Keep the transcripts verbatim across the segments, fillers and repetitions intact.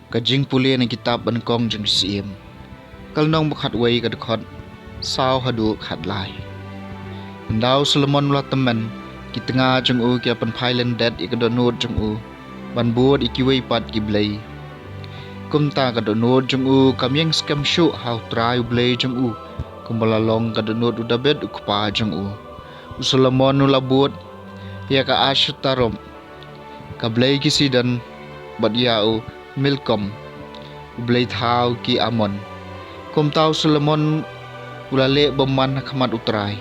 Ka jingpule na kitab ba nyngkong jong ki Syiem, ka lynnong ba khatwei, ka dkhot saw haduh khatlai. Ynda u Solomon u la tymmen, ki tnga jong u ki la pynphai lyndet ïa ka dohnud jong u ban bud ïa kiwei pat ki blei. Kumta ka dohnud jong u kam ïeng skhem shuh ha U Trai U Blei jong u, kumba la long ka dohnud u Dabid u kpa jong u. U Solomon u la bud ïa ka Ashtaroth, ka blei ki Sidon, bad ïa u Milkom, u blei thaw ki Amon. Kumta u Solomon u la leh bymman ha khmat U Trai,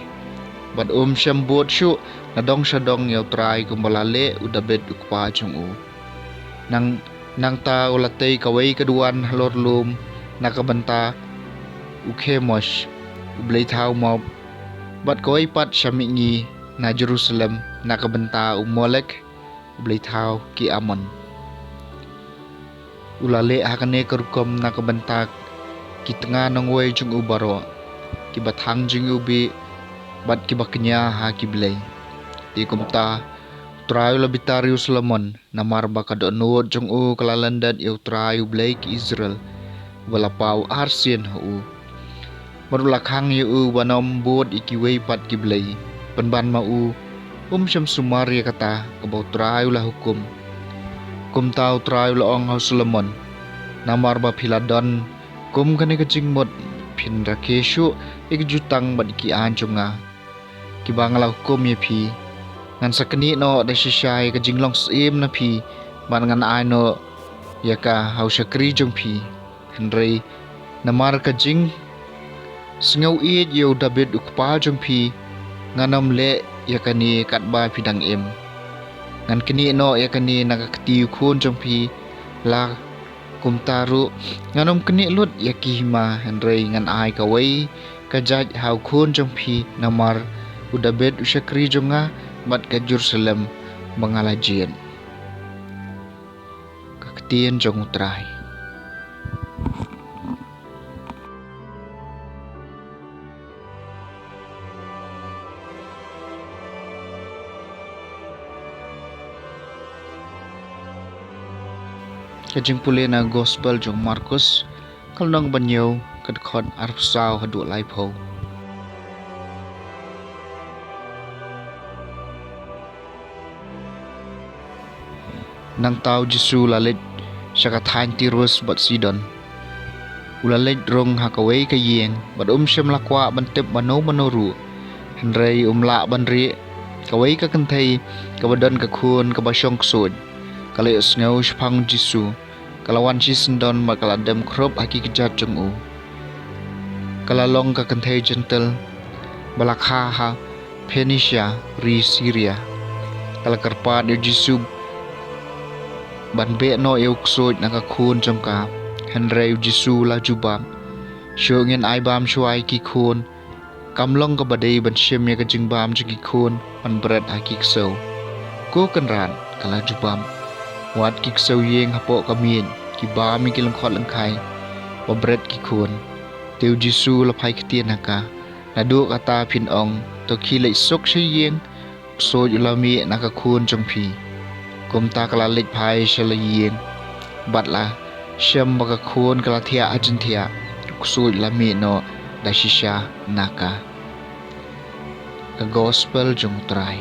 bad um shym bud shuh na dong sha dong ïa U Trai kumba la leh u Dabid u kpa jong u. Nang, nangta u la tei kawei ka duwan halor lum na ka bynta u Kemosh, u blei thaw Moab, bad kawei pat sha mihngi na Jerusalem na ka bynta u Molek, u blei thaw ki Amon. U la leh ha kane ka rukom na ka bynta ki tnga nongwei jong u baroh, kiba thang jingïohi bad kiba kñia ha ki blei. Te kumta U Trai u la bitar ïa u Solomon, namar ba ka dohnud jong u ka la lyndet ïa U Trai U Blei ki Israel, uba la paw arsien ha u. Bad u la khang ïa u ban ym bud ïa kiwei pat ki blei, pynban ma u um shym sumar ïa kata kaba U Trai u la hukum. Kumta U Trai u la ong ha u Solomon, namar ba phi la don kum kane ka jingmut, phin rakhe shuh ïa ki jutang bad ïa ki aiñ jong nga, kiba nga la hukum ïa phi. Ngan sa knieh noh da shisha ïa ka jinglong syiem na phi, bad ngan ai noh ïa ka ha u shakri jong phi. Hynrei namar ka jingsngew ïeit ïa u Dabid u kpa jong phi, ngan ym leh ïa kane katba phi dang im. Ngan knieh noh ïa kane na ka kti u khun jong phi, la kumta ruh ngan ym knieh lut ïa ki hima, hynrei ngan ai kawei ka jait ha u khun jong phi, namar u Dabid u shakri jong nga, bad ka Jerusalem ba nga la jied. Ka ktien jong U Trai. Ka jingpule na Gospel jong u Markos, ka lynnong ba hynñiew, ka dkhot arphew saw haduh laiphew. Nangta u Jisu u la leit sha ka thaiñ Tirus bad Sidon. U la leit rung ha kawei ka ïing, bad um shym la kwah ban tip mano mano ruh. Hynrei um lah ban rieh kawei ka kynthei kaba don ka khun kaba shong ksuid, ka la ïohsngew shaphang u Jisu. Ka la wan shisyndon bad ka la dem khrup ha ki kjat jong u. Ka la long ka kynthei Jentil ba la kha ha Phoenicia, ri Syria. Ka la kyrpad ïa u Jisu ban beh noh ïa u ksuid na ka khun jong ka. Hynrei u Jisu u la jubab, "Shuh, ngin ai bam shuwa ïa ki khun. Kam long kaba dei ban shim ïa ka jingbam jong ki khun ban bret ha ki ksew." "Ko Kynrad," ka la jubab, "wat ki ksew ïing hapoh ka miej, ki bam ïa ki lyngkhot lyngkhai ba bret ki khun." Te u Jisu u la phai ktien ha ka, "Naduh kata phin ong, to khie leit suk sha ïing." U ksuid u la mih na ka khun jong phi. Kumta ka la leit phai sha la ïing, bad la shem ba ka khun ka la thiah ha jingthiah. U ksuid u la mih noh da shisha na ka. Ka Gospel jong U Trai.